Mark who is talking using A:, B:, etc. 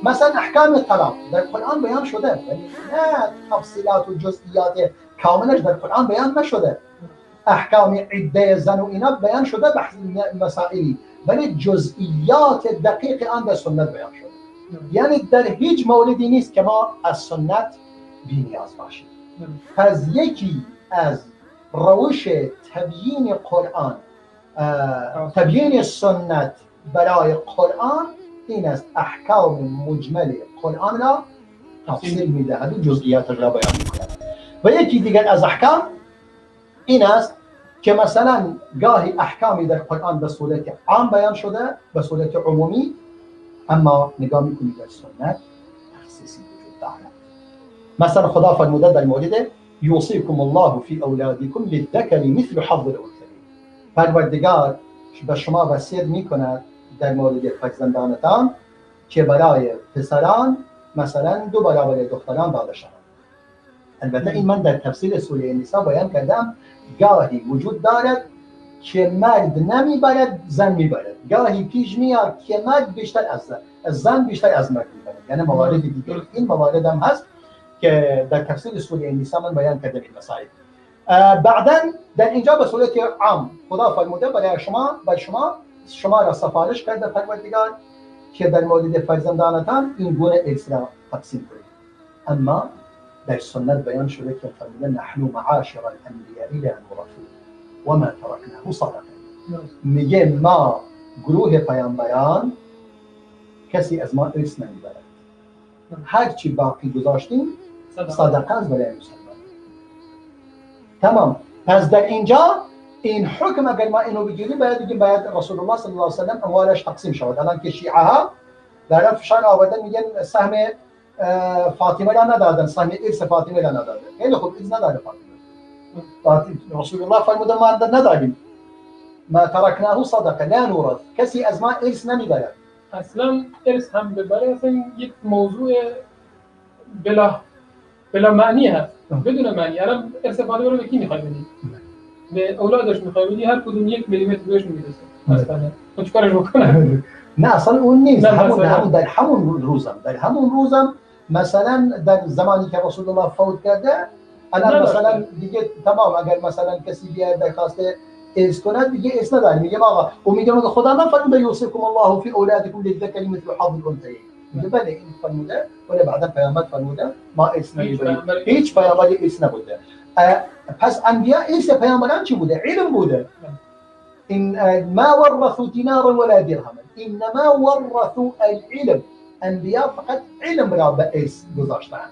A: مثلا احکام طلاق در قرآن بیان شده، ولی نه تفصیلات و جزئیات کاملش در قرآن بیان نشده. احکام عده زن و اینا بیان شده بحث مسائلی، ولی جزئیات دقیق آن در سنت بیان شده. یعنی در هیچ موردی نیست که ما از سنت بی نیاز باشیم. پس یکی از روش تبیین قرآن، تبیین سنت برای قرآن این است احکام مجمل قرآن را تفصیل میدهد و جزئیاتش را بیان میکند. و یکی دیگر از احکام این است که مثلا گاهی احکامی در قرآن به صورت عام بیان شده، به صورت عمومی، اما نگاه میکنید در سنت تخصیصی وجود دارد. مثلا خدا فرموده در مورد یوصیکم الله فی اولادکم للذکر مثل حظ الانثیین، پروردگار به شما وصیت میکند در مورد فرزندانتان که برای پسران مثلا 2 برابر دختران داده شود. البته این من در تفسیر سوره نساء بیان کردم، گاهی وجود دارد که مرد نمیبرد زن میبرد، گاهی پیش میاد که مرد بیشتر از زن بیشتر از مرد میبرد، یعنی موارد دیگر این موارد هم هست که در تفسیر سوره نساء من بیان کردم این مسائل. بعدا در اینجا به صورت عام خدا فرموده برای شما، بر شما، شما را سفارش کرده پروردگار که در مورد فرزندانتان این گونه ارث را تقسیم کنید. اما در سنت بیان شده که فرموده نحن معاشر الانبیاء لا نورث و ما ترکناه صدقه. میگه ما گروه پیامبران کسی از ما ارث نمیبرد، هر چی باقی گذاشتیم صدقه است برای مسلمان. تمام. پس در اینجا این حکم اگر ما اینو بگیریم باید بگیم باید رسول الله صلی الله علیه و سلم اموالش تقسیم شود. الان که شیعه ها دارن فشار آوردن میگن سهم فاطمه را ندادن، سهم ارث فاطمه را ندادن. خیلی خوب، ارث نداده فاطمه. رسول الله فرموده ما ندادیم، ما ترکناه صدقه لا نورث، کسی از ما ارث نمیبرد.
B: اصلا ارث هم ببره اصلا یک موضوع بلا معنی هست، بدون معنی. الان ارث فاطمه رو به کی میخوای بدی؟ به اولادش میخوای بدی، هر کدوم 1 میلیمتر بهش میرسه. اصلا تو چیکارش بکنه؟
A: نه اصلا اون نیست. همون در همون روزم، در همون روزم مثلا در زمانی که رسول الله فوت کرده الان مثلا دیگه تمام، اگر مثلا کسی بیاد درخواست ارث کند دیگه ارث نداره. میگه آقا، و میگه خدا نفرموده یوصیکم الله فی اولادکم للذکر مثل حظ الانثیین. میگه بله این فرموده، ولی بعدا پیامبر فرموده ما ارث نمیبریم، هیچ پیامبری ارث نبوده. پس انبیا ارث پیامبران چی بوده؟ علم بوده. این ما ورثوا دینارا ولا درهما انما ورثوا العلم. انبیا فقط علم را به ارث گذاشتند.